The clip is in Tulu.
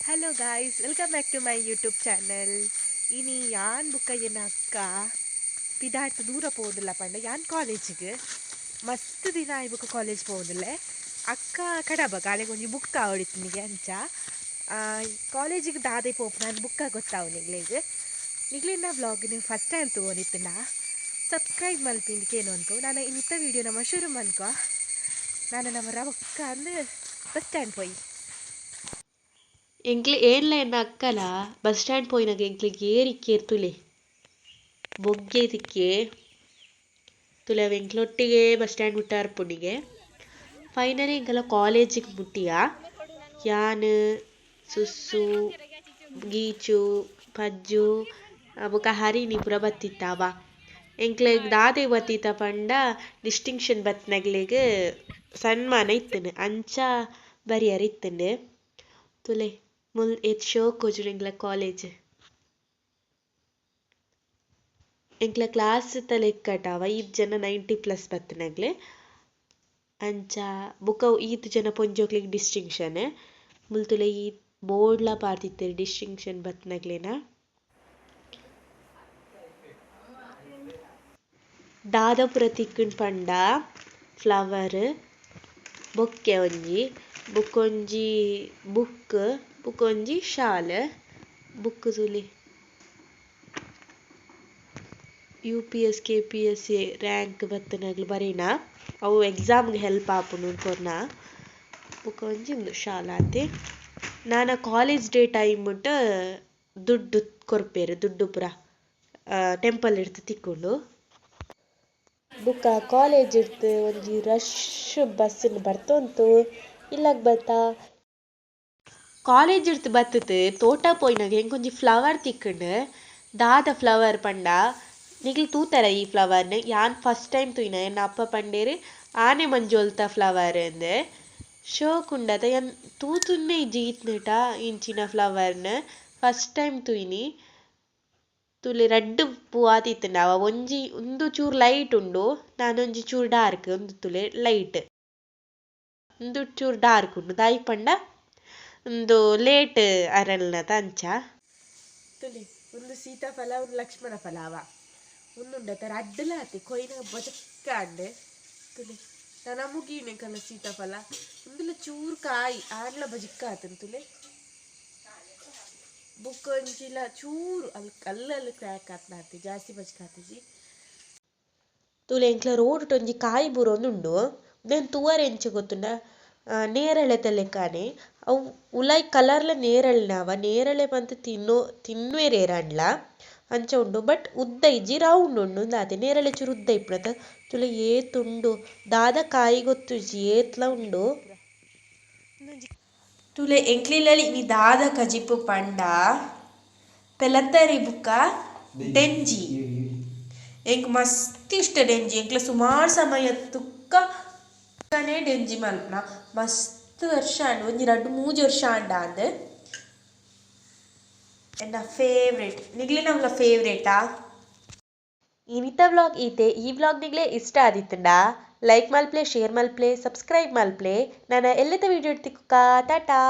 Hello guys, welcome back to my YouTube channel. ಇನಿ ಯಾನ್ ಬುಕ್ಕ ಎನ್ನ ಅಕ್ಕ ಪಿದಾಡ್ತು ದೂರ ಪೋದಿಲ್ಲ ಪಂಡ ಯಾನ್ ಕಾಲೇಜಿಗೆ ಮಸ್ತ್ ದಿನ ಆಯ್ ಬುಕ್ಕ ಕಾಲೇಜ್ ಪೋದಿಲ್ಲ. ಅಕ್ಕ ಕಡಬ ಕಾಲೇಜ್ ಒಂಜಿ ಬುಕ್ ಆವಡಿತ್ತಿನಿಗೆ ಅಂಚ ಕಾಲೇಜಿಗೆ ದಾದೆ ಪೋಪು ನಾನು ಬುಕ್ಕ ಗೊತ್ತಾವು ನಿಗ್ಲೆಗ್. ನಿಗ್ಲಿನ ವ್ಲಾಗ್ನ ಫಸ್ಟ್ ಟೈಮ್ ತಗೊಂಡಿತ್ತಿನ ಸಬ್ಸ್ಕ್ರೈಬ್ ಮಲ್ಪಿಂದಕ್ಕೆ ನಾನು ಇನ್ನಿತ್ತ ವೀಡಿಯೋ ನಮ್ಮ ಶುರು ಮನ್ಕೊ. ನಾನು ನಮ್ಮ ರವಕ್ಕ ಅಂದು ಬಸ್ ಸ್ಟ್ಯಾಂಡ್ ಪೋಯಿ. ಎಂಕ್ಲೆ ಏನ್ಲ ಎನ್ನ ಅಕ್ಕಲ ಬಸ್ ಸ್ಟ್ಯಾಂಡ್ ಪೋಯಿನಾಗ ಎಂಕ್ಲೆಗ್ ಏರಿಕ್ಕೇರ್ ತುಲೆ ಬೊಗ್ಗೆ ತಿಕ್ಕೆ ತುಲೆ ಅವು ಎಂಕ್ಲೊಟ್ಟಿಗೆ ಬಸ್ ಸ್ಟ್ಯಾಂಡ್ ಮುಟ್ಟಾರ್ಪುಂಡಿಗೆ. ಫೈನಲಿ ಎಂಕಲ ಕಾಲೇಜಿಗೆ ಮುಟ್ಟಿಯ. ಯಾನ್ ಸುಸ್ಸು ಗೀಚು ಪಜ್ಜು ಬೊಕ ಹರಿಣಿ ಪೂರ ಬತ್ತಿತ್ತಾವ. ಎಂಕ್ಲೆಗ್ ದಾದೆ ಬತ್ತಿತ್ತ ಪಂಡ ಡಿಸ್ಟಿಂಕ್ಷನ್ ಬತ್ನಗ್ಲೆಗ್ ಸನ್ಮಾನ ಇತ್ತುಂಡು ಅಂಚ ಬರಿಯರ್ ಇತ್ತುಂಡು. ತುಲೆ ಮುಲ್ ಏತ್ ಶೋಕ್ ತೋಜುಂಡು ಎಂಕ್ಲ ಕಾಲೇಜ್. ಎಂಕ್ಲ ಕ್ಲಾಸ್ ತ ಲೆಕ್ಕಟವ ಈತ್ ಜನ 90+ ಬತ್ತಿನಗ್ಲೆ ಅಂಚ ಬೊಕ ಈತ್ ಜನ ಪೊಂಜೋಕ್ಲೆಗ್ ಡಿಸ್ಟಿಂಕ್ಷನ್. ಮುಲ್ ತುಲೆ ಈ ಬೋರ್ಡ್ ಲ ಪಾಡ್ದಿತ್ತೆರ್ ಡಿಸ್ಟಿಂಕ್ಷನ್ ಬತ್ತಿನಗ್ಲೆನ. ದಾದ ಪೂರ ತಿಕ್ಕುಂಡು ಪಂಡ ಫ್ಲವರ್ ಬೊಕ್ಕೆ ಒಂಜಿ ಬೊಕೊಂಜಿ ಬುಕ್ ಬೊಕೊಂಜಿ ಶಾಲ್ ಬುಕ್ ತೂಲೆ. UPS KPSC rank ಬತ್ತಿನಗ್ಲು ಬರೀನ ಅವು ಎಕ್ಸಾಮ್ಗೆ ಹೆಲ್ಪ್ ಆಪುಂಡು ಕೊರ್ನ. ಬೊಕ ಒಂಜಿ ಉಂದು ಶಾಲ್ ಆತೆ. ನಾನ ಕಾಲೇಜ್ ಡೇ ಟೈಮ್ ಟ್ ದುಡ್ಡು ಕೊರ್ಪೆರ್ ದುಡ್ಡು ಪೂರ ಟೆಂಪಲ್ ಇರ್ದ್ ತಿಕ್ಕುಂಡು. ಬೊಕ ಕಾಲೇಜ್ ಇರ್ದ್ ಒಂಜಿ ರಶ್ ಬಸ್ ಬರ್ತೊಂತು ಇಲ್ಲಗ್ ಬತ್ತ. ಕಾಲೇಜ್ ಇರ್ದ್ ಬತ್ತುದು ತೋಟ ಪೋಯಿನಾಗ ಎಂಕೊಂಜಿ ಫ್ಲವರ್ ತಿಕ್ಕುಂಡು. ದಾದ ಫ್ಲವರ್ ಪಂಡ ನಿಕ್ಲ್ ತೂತರ ಈ ಫ್ಲವರ್ನ್ ಯಾನ್ ಫಸ್ಟ್ ಟೈಮ್ ತೂಯಿನ. ಎನ್ನ ಅಪ್ಪ ಪಂಡೇರ್ ಆನೆ ಮಂಜೊಲ್ತ ಫ್ಲವರ್ ಇಂದ್. ಶೋಕುಂಡತ ಯಾನ್ ತೂತುನ್ನೇ ಇಜ್ಜಿ ಈತ್ನೇಟ ಇಂಚಿನ ಫ್ಲವರ್ನ್ ಫಸ್ಟ್ ಟೈಮ್ ತೂಯಿನಿ. ತೂಲೆ ರಡ್ಡ್ ಪೂ ಆದಿತ್ತ್ಂಡ ಅವ ಒಂಜಿ ಉಂದು ಚೂರು ಲೈಟ್ ಉಂಡು ನಾನೊಂಜಿ ಚೂರು ಡಾರ್ಕ್ ಉಂದು ತೂಲೆ ಲೈಟ್ ಉಂದು ಚೂರು ಡಾರ್ಕ್ ಉಂಡು ದಾಯೆಗ್ ಪಂಡ ಉಂದು ಲೇಟ್ ಅರಲ್ನತ ಅಂಚ. ತುಲೆ ಉಂದು ಸೀತಾಫಲ ಉಂದು ಲಕ್ಷ್ಮಣ ಫಲ ಅವ ಉಂದುಂಡತ ರಡ್ಡುಲ ಆತೆ ಕೊಯ್ನ ಬೊಜಕ್ಕ ಆಂಡ್. ತುಲೆ ನನ ಮುಗಿಯುನೆ ಕಲ ಸೀತಾಫಲ ಉಂದುಲ ಚೂರು ಕಾಯಿ ಆಂಡ್ಲ ಬಜಿಕ್ಕ ಆತುಂಡು. ತುಲೆ ಬೊಕೊಂಜಿಲ ಚೂರು ಅಲ್ಲಲ್ಲಿ ಕ್ರ್ಯಾಕ್ ಆತ್ನಾತೆ ಜಾಸ್ತಿ ಬಜ್ಕ ಆತಿಜಿ. ತುಲೆ ಎಂಕ್ಲ ರೋಡ್ ಒಂಜಿ ಕಾಯಿ ಬೂರೊಂದುಂಡು ಉಂದೆನ್ ತೂವರೆ ಎಂಚ ಗೊತ್ತುಂಡ ನೇರಳೆತ ಲೆಕ್ಕನೆ ಅವು ಉಲಾಯಿ ಕಲರ್ಲ ನೇರಳೆನವ ನೇರಳೆ ಪಂದ್ ತಿನ್ನುವೆರ್ ಏರಾಂಡ್ಲ ಅಂಚ ಉಂಡು ಬಟ್ ಉದ್ದ ಇಜ್ಜಿ ರೌಂಡ್ ಉಂಡು ಉಂದಾತೆ ನೇರಳೆ ಚೂರು ಉದ್ದ ಇಪ್ಪುನತ. ತುಲೆ ಏತ್ ಉಂಡು ದಾದ ಕಾಯಿ ಗೊತ್ತುಜಿ ಏತ್ಲ ಉಂಡು. ತುಲೆ ಎಂಕ್ಲಿಲಲಿ ಇನಿ ದಾದ ಕಜಿಪು ಪಂಡ ಪೆಲತ್ತರಿ ಬುಕ್ಕ ಡೆಂಜಿ. ಎಂಕ್ ಮಸ್ತ್ ಇಷ್ಟ ಡೆಂಜಿ. ಎಂಕ್ಲ ಸುಮಾರು ಸಮಯ ತುಕ್ಕ ಡೆಂಜಿ ಮಲ್ಪುನ ಮಸ್ತ್ ವರ್ಷ ಆಂಡ್ ಒಂಜಿ 2-3 ವರ್ಷ ಆಂಡ ಅಂದ್. ಎನ್ನ ಫೇವ್ರೇಟ್ ನಿಗ್ಲಿನವ್ಲ ಫೇವ್ರೇಟಾ. ಇನಿತ ವ್ಲಾಗ್ ಈತೆ. ಈ ವ್ಲಾಗ್ ನಿಗ್ಲೆ ಇಷ್ಟ ಆದಿತ್ತುಂಡ ಲೈಕ್ ಮಲ್ಪ್ಲೆ, ಶೇರ್ ಮಲ್ಪ್ಲೆ, ಸಬ್ಸ್ಕ್ರೈಬ್ ಮಲ್ಪ್ಲೆ. ನಾನ ಎಲ್ಲೆತ ವೀಡಿಯೋ ತಿಕ್ಕುಕ. ಟಾಟಾ.